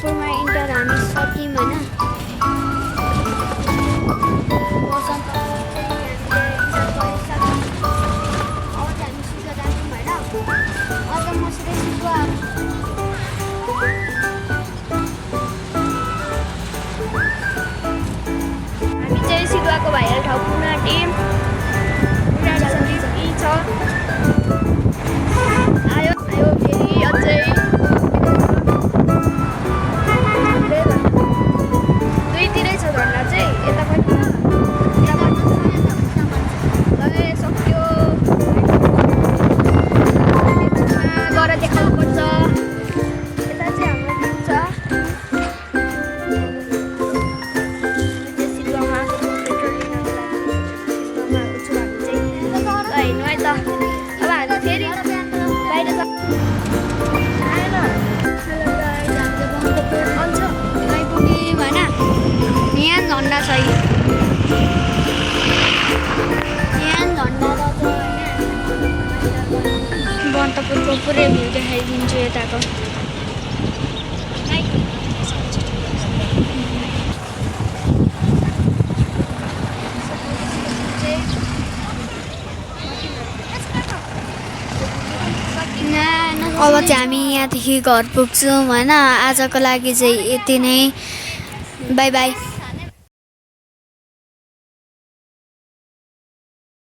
भरतपुरमा enter हामी सक्यौँ होइन मौसम त अब चाहिँ हामी सिधै जान्छौँ होइन अन्त म सिधै सिधो हामी चाहिँ सिधुवाको भाइरल ठाउँ पुनः टिम छ आयो फेरि अझै दुईतिरै छ झन्डा चाहिँ यता पनि सक्यो गएर देखाउनु पर्छ यता चाहिँ हाम्रो टिम छ सिधुवामा पेट्रोल लिनको लागि सिधुवामा हेर्नु है त अब हामी फेरि बाहिर छ आइपुग्यौँ होइन यहाँ झन्डा छ यहाँ झन्डा रहेछ होइन बन्तपुरको पुरै भ्यू देखाइदिन्छु यताको अब चाहिँ हामी यहाँदेखि घर पुग्छौँ होइन आजको लागि चाहिँ यति नै बाई बाई।